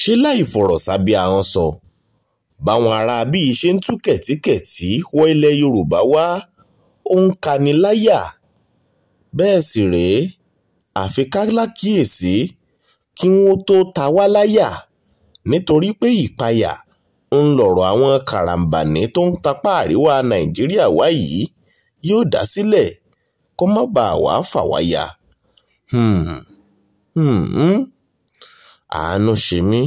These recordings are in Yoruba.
Ṣé láì fọ̀rọ̀ sábẹ́ ahọ́n sọ, báwọn aráabí ṣe ń tú kẹ̀tíkẹ̀tí wọ ilẹ̀ Yorùbá wá, ó ń kani láyà. Bẹ́ẹ̀ sì rèé, àfi ká lákìyèsí kí wọ́n tóó ta wá láyà, nítorí pé ìpayà ń lọ̀rọ̀ àwọn karambání tó ń tapá àríwá Nàìjíríà wá yìí yóò dá sílẹ̀ kó má bàa wàá fà wá ya. Àánú ṣe mí.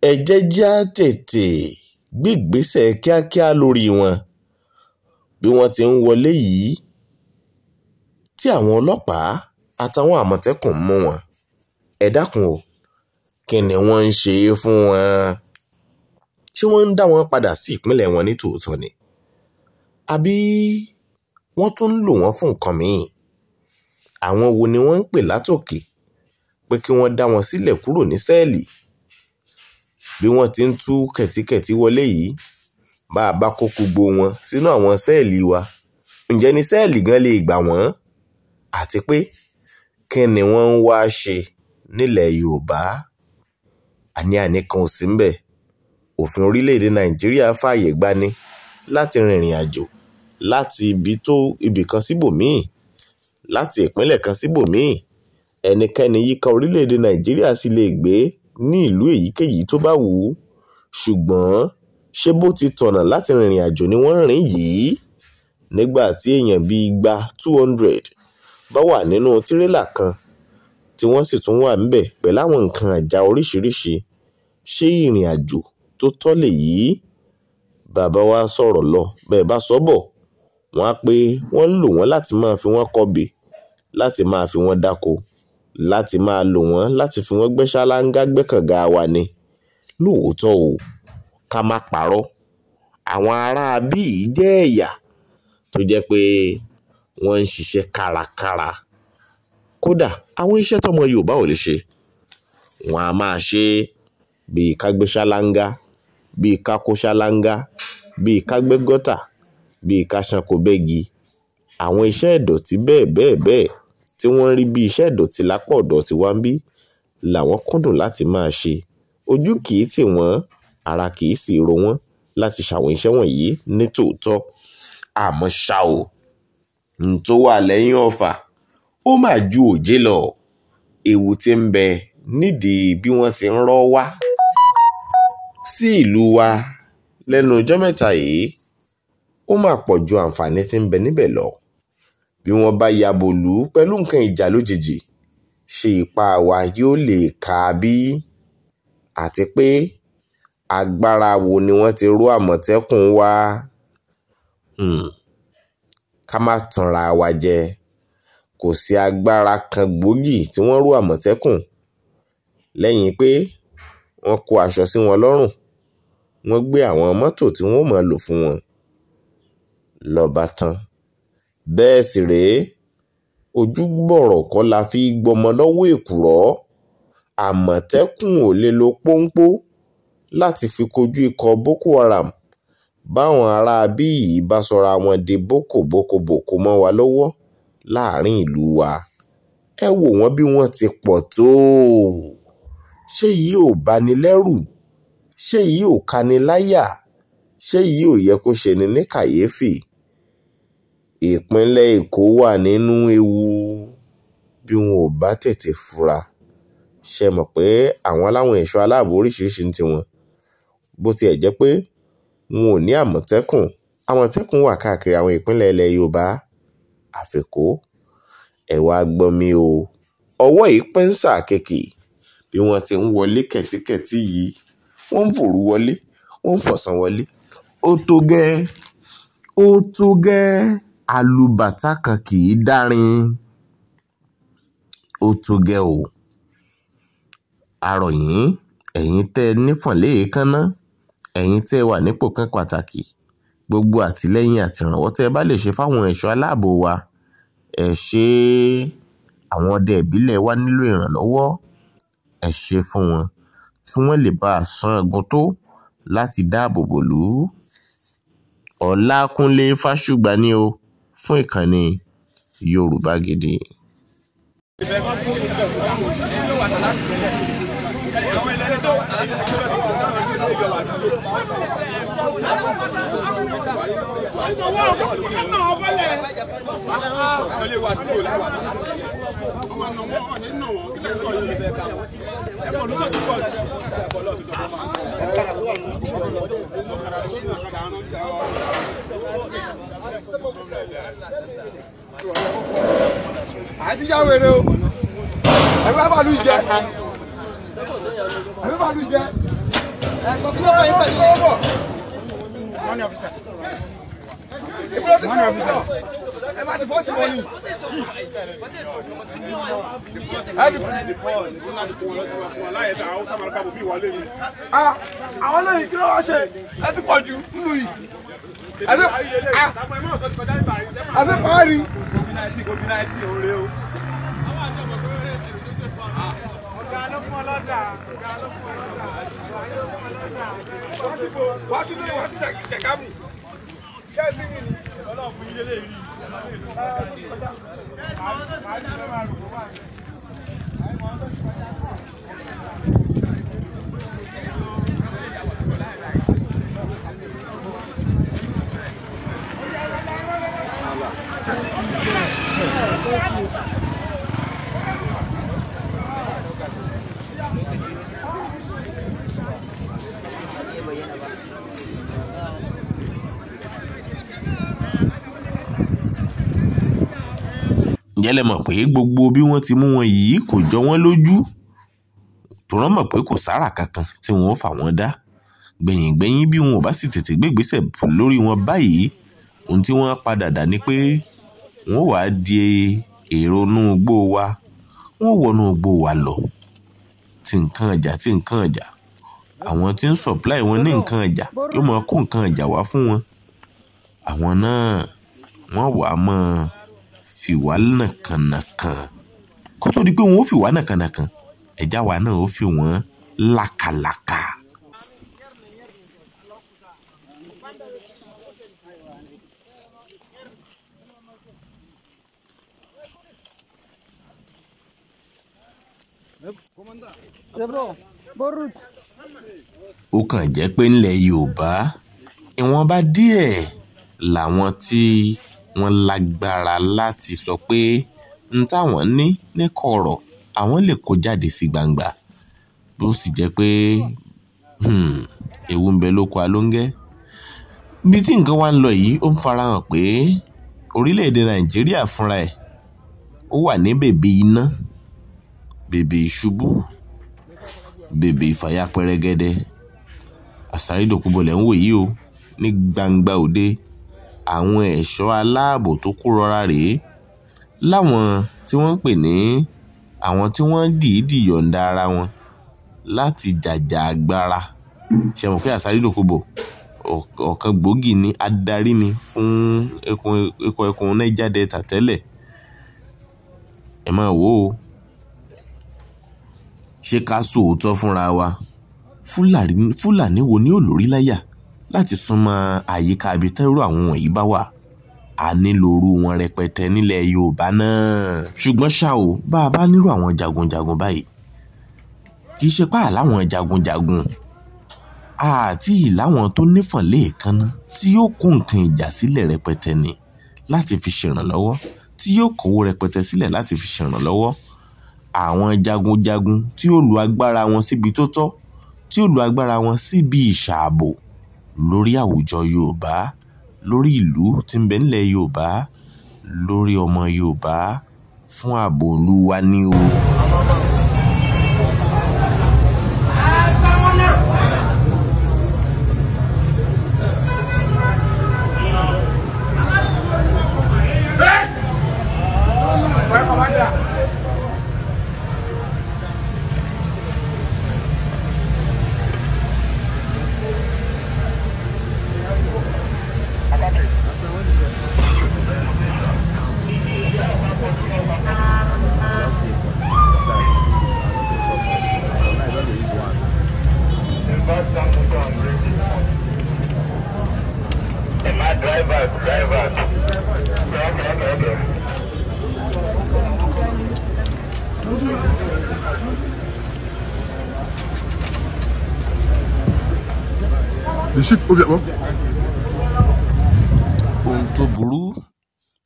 Ẹ jẹ́ já tètè gbégbèsè kíákíá lórí wọn. Bí wọ́n ti ń wọlé yìí tí àwọn ọlọ́pàá àtàwọn àmọ̀tẹ́kùn mú wọn. Ẹ dákun o, kí ni wọ́n ń ṣe fún wọn? Ṣé wọ́n ń dá wọn padà sí ìpínlẹ̀ wọn ní tòótọ́ ni? Àbí wọ́n tún ń lò wọ́n fún nǹkan míì? Àwọn wo ni wọ́n ń pè látòkè pé kí wọ́n dá wọn sílẹ̀ kúrò ní sẹ́ẹ̀lì? Bí wọ́n ti ń tú kẹ̀tíkẹ̀tí wọlé yìí, bá a bá kó gbogbo wọn sínú àwọn sẹ́ẹ̀lì wa, ǹjẹ́ ní sẹ́ẹ̀lì gan lè gbà wọ́n? Àti pé kí ni wọ́n ń wá ṣe nílẹ̀ Yorùbá? Àní-àní kan ò sí ńbẹ̀. Òfin orílẹ̀-èdè Nàìjíríà fààyè gbani láti rìnrìn àjò láti ibi tó ibì kan síbòmíì, láti ìpínlẹ̀ kan síbòmíì. Ẹnikẹ́ni yíká orílẹ̀-èdè Nàìjíríà sì lè gbé ní ìlú èyíkéyìí tó bá wù ú. Ṣùgbọ́n ṣé bó ti tọ̀nà láti rìnrìn àjò ni wọ́n ń rìn yìí? Nígbà tí èèyàn bíi igba 200 bá wà nínú tírélà kan tí wọ́n sì tún wà ńbẹ̀ pẹ̀lú àwọn nǹkan ìjà oríṣiríṣi, ṣé ìrìn àjò tó tọ́ lèyí? Bàbá wa sọ̀rọ̀ lọ, bẹ́ẹ̀ bá sọ bọ̀, wọ́n á pé wọ́n ń lò wọ́n láti máa fi wọ́n kọbè, láti máa fi wọ́n dáko, láti máa lò wọ́n láti fi wọ́n gbẹ́ ṣáláńgá gbẹ́kànga wa ni. Lóòótọ́ o, ká má parọ́, àwọn aráabí yìí jẹ́ ẹ̀yà tó jẹ́ pé wọ́n ń ṣiṣẹ́ kárakára. Kódà àwọn iṣẹ́ tọ́mọ Yorùbá ò lè ṣe, wọ́n á máa ṣe bíi ká gbé ṣáláńgá, bíi ká kó ṣáláńgá, bíi ká gbẹ́ gọ́tà, bíi ká ṣanko bẹ́gi. Àwọn iṣẹ́ ìdọ̀tí bẹ́ẹ̀ bẹ́ẹ̀ bẹ́ẹ̀ tí wọ́n ń rí bí iṣẹ́ ìdọ̀tí lápá ọ̀dọ̀ tiwa ńbí làwọn kúndùn láti máa ṣe. Ojú kì í tì wọ́n, ara kì í sì ro wọ́n láti ṣàwọn iṣẹ́ wọ̀nyí ní tòótọ́. Àmọ́ ṣá o, n tó wà lẹ́yìn ọ̀fà, ó mà ju òjé lọ. Ewu tí ń bẹ nídìí bí wọ́n ti ń rọ́ wá sí ìlú wa lẹ́nu ọjọ́ mẹ́ta yìí, ó mà pọ̀ ju àǹfààní tí ń bẹ níbẹ̀ lọ. Bí wọ́n bá yabo lù ú pẹ̀lú nǹkan ìjà lójijì, ṣé ipá wa yóò lè kà bí? Àti pé agbára wo ni wọ́n ti ró àmọ̀tẹ́kùn wa? Ká má tanra wa jẹ. Kò sí agbára kan gbòógì tí wọ́n ró àmọ̀tẹ́kùn lẹ́yìn pé wọ́n kó aṣọ sí wọn lọ́rùn, wọ́n gbé àwọn mọ́tò tí wọ́n ó máa lò fún wọn ló bá tán. Bẹ́ẹ̀ sì rèé, ojú gbọ̀rọ̀ kọ́ la fi gbọmọ lọ́wọ́ èkùrọ́. Àmọ̀tẹ́kùn ò lè lo pọ́nńpọ́ láti fi kojú ikọ̀ Boko Haram báwọn aráabí yìí bá sọra wọn di boko boko boko mọ́ wa lọ́wọ́ láàrin ìlú wa. Ẹ wò wọ́n bí wọ́n ti pọ̀ tó. Ṣé yìí ò bani lẹ́rù? Ṣé yìí ò kani láyà? Ṣé yìí ò yẹ kó ṣe ni ní kàyéfì? Ìpínlẹ̀ Èkó wà nínú ewu bí wọn ò bá tètè fura. Ṣé ẹ mọ̀ pé àwọn aláwọ̀ ẹ̀ṣọ́ aláàbò oríṣiríṣi ń tiwọn? Bó tiẹ̀ jẹ́ pé wọn ò ní àmọ̀tẹ́kùn. Àmọ̀tẹ́kùn wà káàkiri àwọn ìpínlẹ̀ ilẹ̀ Yorùbá. Àfẹ́kó, ẹ wá gbọ́n mi o. Ọwọ́ yìí pín sáà kèkì. Bí wọ́n ti ń wọlé kẹ̀tíkẹ̀tí yìí, wọ́n ń fòru wọlé, wọ́n ń fọ̀sán wọlé. Ó tó gẹ́, ó tó gẹ́, alùbàtà kan kì í dárin. Ó tó gẹ́ o. A rọ̀ yín, ẹ̀yin tẹ́ ẹ nífọ̀n léèékánná, ẹ̀yin tẹ́ ẹ wà nípò kan pàtàkì, gbogbo àtìlẹ́yìn àti ìrànwọ́ tẹ́ ẹ bá lè ṣe fáwọn ẹ̀ṣọ́ aláàbò wa, ẹ ṣé. Àwọn ọdẹ ìbílẹ̀ wa nílò ìrànlọ́wọ́, ẹ ṣé fún wọn kí wọ́n lè bá san ẹ̀gún tó láti dáàbò bò lú. Ọlákúnlé Fásùgbà ni o fún ìkànnì Yorùbá Gidi. Àti yá wèrè o, ẹ̀fẹ́ bàlú jẹ, ẹ̀fẹ́ bàlú jẹ, ẹ̀kọ́ kí ló wà yín pẹ̀lú ọwọ́. Money officer. Ìbúrò sí kí ló ẹ máa dìbò sí wọn ni. Àwọn lóyìn kí ló wá ṣe ẹ ti pọ̀ jù nínú yìí. Àti parí. Wá sínú wá sí ṣẹ̀kámù. Ṣé ẹ sí mi ni? Ọlọ́run fún ilé lè rí. Ǹjẹ́ lẹ mọ̀ pé gbogbo bí wọ́n ti mú wọn yìí kò jọ wọ́n lójú? Tòrán mọ̀ pé kò sára kankan tí wọ́n fà wọ́n dá. Gbẹ̀yìngbẹ̀yìn bí wọn ò bá sì tètè gbégbésẹ̀ lórí wọn báyìí, ohun tí wọ́n padà dà ni pé wọ́n wàá di èrò inú igbó wa, wọ́n wọnú igbó wa lọ. Tí nǹkan ìjà tí nǹkan ìjà, àwọn tí ń supply wọn ní nǹkan ìjà yóò máa kó nǹkan ìjà wá fún wọn. Àwọn náà wọ́n wàá máa fi wá nàkànàkàn. Kó tó di pé wọ́n ó fi wá nàkànàkàn, ẹ̀já wa náà ó fi wọ́n làkàlàkà. Ó kàn jẹ́ pé ńlẹ̀ Yorùbá ìwọ̀nba díẹ̀ làwọn tí wọ́n lágbára láti sọ pé n táwọn ní ní kọ̀rọ̀ àwọn lè kó jáde sí gbangba, bó sì jẹ́ pé ewu ń bẹ lóko alóńgẹ́. Bí tí nǹkan wá ń lọ yìí, ó ń farahàn pé orílẹ̀-èdè Nàìjíríà fúnra ẹ̀ ó wà ní bèbè iná, bèbè ìṣubú, bèbè ìfàyà pẹrẹgẹdẹ. Àsáré Dòkúbọ̀ lẹ̀ ń wò yìí o ní gbangba òde. Àwọn ẹ̀ṣọ́ aláàbò tó kó rọra rèé láwọn tí wọ́n ń pè ní àwọn tí wọ́n dìídì yọ̀ǹda ara wọn láti jàjà agbára. Ṣé mọ̀ pé Àsáré Dòkúbọ̀ ọ̀kan gbòógì ni adarí ni fún ikọ̀ ẹkùn Niger Delta tẹ́lẹ̀. Ẹ máa wò ó. Ṣé ká sòótọ́ fúnra wa? Fúlàní wo ni ó lórí láyà láti súnmọ́ àyíká ibi tẹ́rù àwọn wọ̀nyí bá wà? A nílò irú wọn rẹpẹtẹ nílẹ̀ Yorùbá náà. Ṣùgbọ́n ṣá o, bá a bá nílò àwọn jagunjagun báyìí, kì í ṣe pé àláwọn jagunjagun àti ìláwọn tó nífọ̀n léèkánná tí yóò kó nǹkan ìjà sílẹ̀ rẹpẹtẹ ni láti fi ṣèrànlọ́wọ́, tí yóò kówó rẹpẹtẹ sílẹ̀ láti fi ṣèrànlọ́wọ́. Àwọn jagunjagun tí yóò lo agbára wọn síbi tó tọ́, tí yóò lo agbára wọn síbi ìṣààbò lórí àwùjọ Yorùbá, lórí ìlú tí ń bẹ nílẹ̀ Yorùbá, lórí ọmọ Yorùbá fún ààbò ìlú wa ni o. Driver. Okay. The chief Obiakpo. Ohun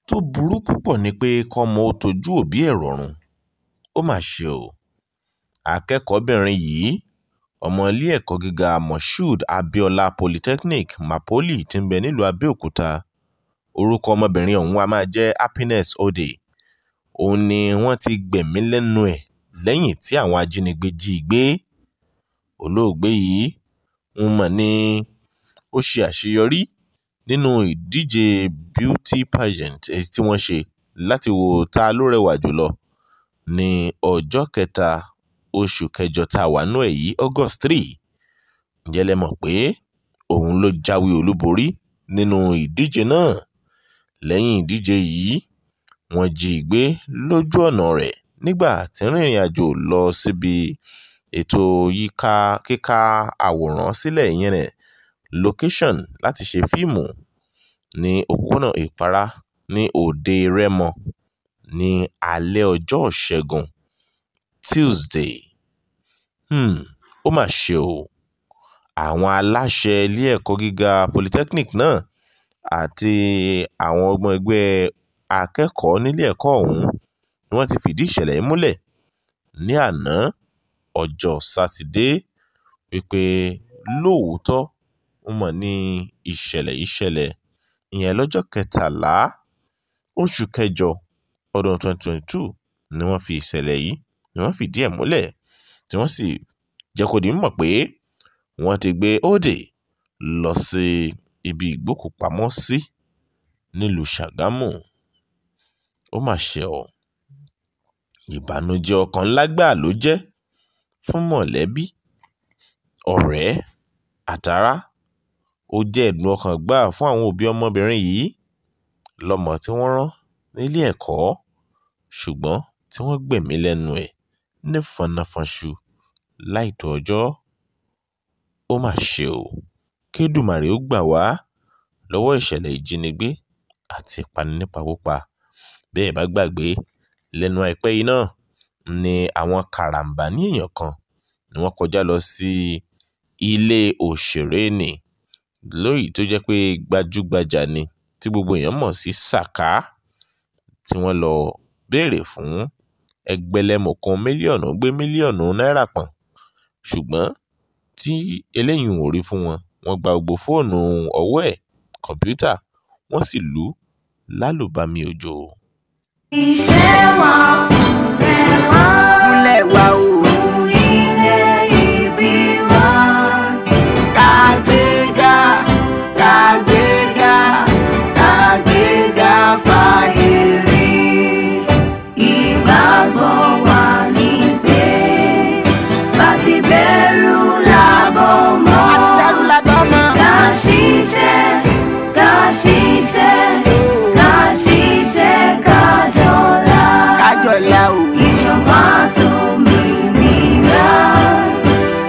tó burú púpọ̀ ni pé kọ́mọ ó tọ́jú òbí ẹ̀ rọ̀run. Ó mà ṣe o. Akẹ́kọ̀ọ́-bìnrin yìí, ọmọ ilé-ẹ̀kọ́ gíga Moshood Abiola Polytechnic, MAPOLY, tí ń bẹ nílùú Abẹ́òkúta, orúkọ ọmọbìnrin ọ̀hún á máa jẹ́ Happiness Odey, òun ni wọ́n ti gbẹ̀mí lẹ́nu ẹ̀ lẹ́yìn tí àwọn ajínigbé jí i gbé. Olóògbé yìí ń mọ̀ ní ó ṣe àṣeyọrí nínú ìdíje beauty pageant èyí tí wọ́n ṣe láti wo ta ló rẹwà jùlọ ní ọjọ́ kẹta oṣù kẹjọ tá a wà nínú ẹ̀ yìí, August 3. Ǹjẹ́ lẹ mọ̀ pé òun ló jáwé olúborí nínú ìdíje náà? Lẹ́yìn ìdíje yìí, wọ́n jí i gbé lójú ọ̀nà rẹ̀ nígbà tí ń rìnrìn àjò lọ síbi ètò kíka àwòrán sílẹ̀, ìyẹn location láti ṣe fíìmù, ní òpópónà Ìpara ní Òde Rẹ́mọ ní alẹ́ ọjọ́ Ìṣẹ́gun, Tuesday. Ó mà ṣe o. Àwọn aláṣẹ ilé ẹ̀kọ́ gíga polytechnic náà àti àwọn ọmọ ẹgbẹ́ akẹ́kọ̀ọ́ nílé ẹ̀kọ́ ọ̀hún ni wọ́n ti fìdí ìṣẹ̀lẹ̀ yìí múlẹ̀ ní àná ọjọ́ Sátidé wípé lóòótọ́ mọ̀ ní ìṣẹ̀lẹ̀ yìí ṣẹlẹ̀, ìyẹn lọ́jọ́ kẹtàlá oṣù kẹjọ ọdún 2022 ni wọ́n fi ìṣẹ̀lẹ̀ yìí ni wọ́n fìdí ẹ̀ múlẹ̀, tí wọ́n sì jẹ́ kó di mímọ̀ pé wọ́n ti gbé Odey lọ sí ibi ìgbókùpamọ́sí nílùú Ṣàgámù. Ó mà ṣe ọ́. Ìbànújẹ́ ọkàn ńlá gbáà ló jẹ́ fún mọ̀lẹ́bí, ọ̀rẹ́ àtará. Ó jẹ́ ẹ̀dùn ọkàn gbáà fún àwọn òbí ọmọbìnrin yìí, lọ́mọ tí wọ́n rán nílé ẹ̀kọ́ ṣùgbọ́n tí wọ́n gbẹ̀mí lẹ́nu ẹ̀ nífọnnáfọnṣu láìtó ọjọ́. Ó mà ṣe o. Kédùmarè ó gbà wá lọ́wọ́ ìṣẹ̀lẹ̀ ìjínigbé àti ìpani nípakúpa. Bẹ́ẹ̀ bá gbàgbé, lẹ́nu àìpẹ́ yìí náà ni àwọn karambání èèyàn kan ni wọ́n kọjá lọ sí ilé òṣèré nì lóyìí tó jẹ́ pé gbajúgbajà ni, tí gbogbo èèyàn mọ̀ sí Sàká, tí wọ́n lọ béèrè fún ẹgbẹ̀lẹ́mùkún mílíọ̀nù gbé mílíọ̀nù náírà pọ̀n, ṣùgbọ́n tí eléyìí ò rí fún wọn. Wọ́n gba gbogbo fóònù ọwọ́ ẹ̀, kọ̀ǹpútà, wọ́n sì lù ú lálùbami òjò. Ìfẹ́ wa kúnlẹ̀ wá. Kúnlẹ̀ wá o. Fún ilẹ̀ ìbí wa. Kàgbéga, kàgbéga, kàgbéga fàyè rí. Ìgbàgbọ́ wa ní pé bá ti bẹ̀rù lábọ̀ mọ́. Àti dẹ́rù lábọ́ mọ́. Ká ṣiṣẹ́, ká ṣiṣẹ́, ká ṣiṣẹ́ ká jọlá. Kájọlá o. Ìṣọ̀kan àtòmìnira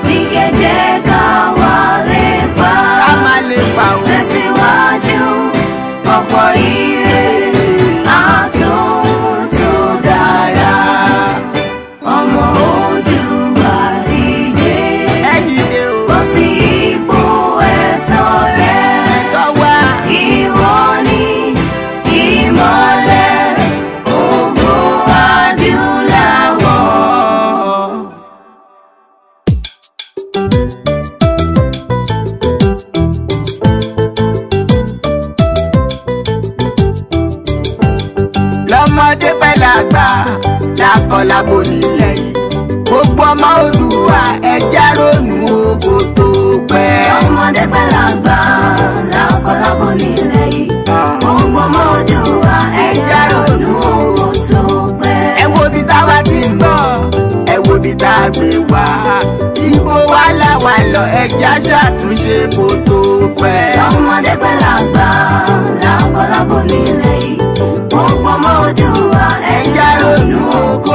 ní kẹjẹ ká wà lè pa. Ká má lè pa o. Tẹ̀síwájú ọ̀pọ̀ ire àtòhun tó dára. Ọmọ Oòduà dìde. Ẹ dìde o. Bọ́ sí ipò ẹ̀tọ́ rẹ. Ẹ̀tọ́ wa. Ìwọ ni ìmọ́lẹ̀ ògo adúláwọ̀. Lọ́mọdé pẹ̀lú àgbà, lákọlábo nílẹ̀ yìí, gbogbo ọmọ Oòduà, ẹ jẹ́ ronú oko tó pẹ́. Ọmọdé pẹ̀lú àgbà, lákọlábo nílẹ̀ yìí, gbogbo ọmọ Oòduà, ẹ jẹ́ ronú oko tó pẹ́. Ẹ wo ibi táwa ti ń bọ̀, ẹ wo ibi tá a gbé wá, ibo wa làwa lọ, ẹ jẹ́ ṣàtúnṣe kó tó pẹ́. Ọmọdé pẹ̀lú àgbà, lákọlábo nílẹ̀ yìí, gbogbo ọmọ Oòduà, ẹ Ẹ jẹ́ jẹ́ ronú ronú oko.